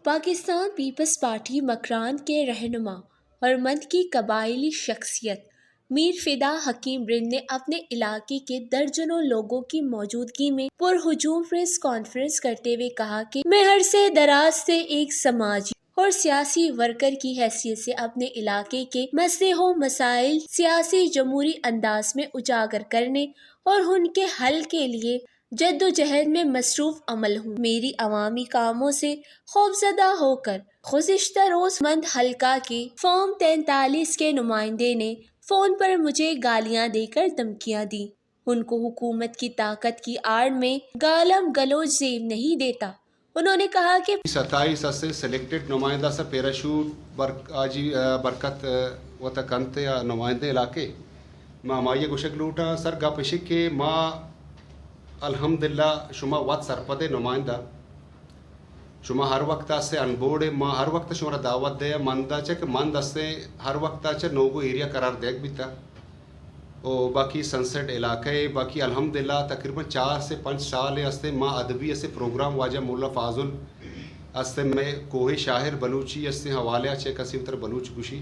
Pakistan Peoples party Makran کے رہنما اور مند کی قبائلی شخصیت میر فدا حکیم رند نے اپنے علاقے کے درجنوں لوگوں کی موجودگی میں پر ہجوم پریس کانفرنس کرتے ہوئے کہا کہ میں عرصے دراز سے ایک سماجی اور سیاسی ورکر کی حیثیت سے اپنے علاقے کے مسئلے و مسائل سیاسی جمہوری انداز میں اجاگر کرنے اور ان کے حل کے لیے جدوجہد میں مصروف عمل ہوں۔ میری عوامی کاموں سے خوفزدہ ہو کر گزشتہ روز مند حلقہ کے فارم تینتالیس کے نمائندے نے فون پر مجھے گالیاں دے کر دھمکیاں دیں۔ ان کو حکومت کی طاقت کی آڑ میں گالم گلوچ زیب نہیں دیتا۔ انہوں نے کہا کہ ستائیس است سلیکٹڈ نمائندہ سا پیراشوٹ بر-، آجی، آ، برکت، آ، وتا کنت یا نمائندہ علاقے۔ ما ہمائی گوشگ لوٹاں، سر گپ اشی کہ ما الحمدللہ شما وت سرپدے نمائندہ، شما ہر وقت است ان بورڈ، ما ہر وقت شما را دعوت دے، مند چہ کہ مند است ہر وقت چہ نوگو ایریا قرار دیگ بیتا۔ و باقی سنسیٹ علاقہ ء، باقی الحمدللہ تقریباً چار سے پنچ سال ء است ما ادبی است پروگرام واجہ مولا فاضل است مئے کوہ شاعر بلوچی است حوالہ چہ کسی اتر بلوچ گوشی،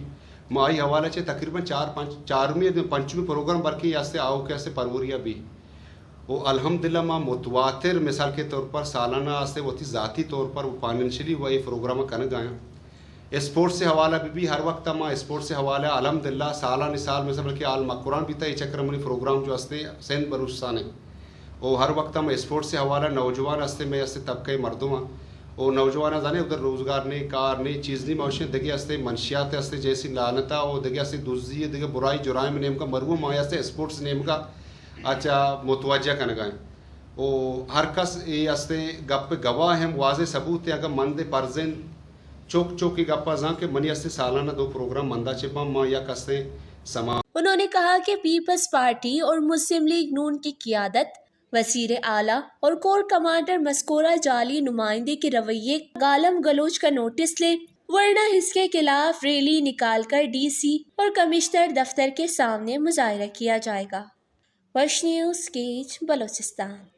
ما آئی حوالہ چہ تقریباً چار پنچ، چارمی ء پنچمی پروگرام بلکہ است آؤ کہ است پروری ء بھی۔ و الحمدللہ ما متواتر مثال کے طور پر سالانہ است وتی ذاتی طور پر و فائنینشلی و اے پروگرام کنگ آیاں۔ اسپورٹس ء حوالہ بہ بی، ہر وقت ما اسپورٹس ء حوالہ الحمدللہ سالانی سال مثل بلکہ آل مکران بیتا، اے چکر منی پروگرام جو ہستے سندھ بلوچستان ء او ہر وقت ما اسپورٹس ء حوالہ نوجوان ہستے، مئے ہستے طبقہ مردم آں او نوجوان زانے ادھر روزگار نے، کار نے، چیز نے، موشن دگہ ہستے منشیات ہستے جیسی لعنتا او دگہ ہستے دزی دگہ برائی جرائم نیمگا مرو ما ہستے اسپورٹس نیمگا اچھا متوجہ کنگا ہیں۔ او ہر کس اے ہستے گپ گواہ ہم واضح ثبوت ہے اگر مند پرزند چوک چوکی گپا زان کہ منی ہستے سالانہ دو پروگرام مندا چہ باں، ما یک ہستے سما۔ انہوں نے کہا کہ پیپلز پارٹی اور مسلم لیگ نون کی قیادت وزیر اعلیٰ اور کور کمانڈر مذکورہ جعلی نمائندے کے رویے گالم گلوچ کا نوٹس لے، ورنہ اس کے خلاف ریلی نکال کر ڈی سی اور کمشنر دفتر کے سامنے مظاہرہ کیا جائے گا۔ وش نیوز کیچ بلوچستان۔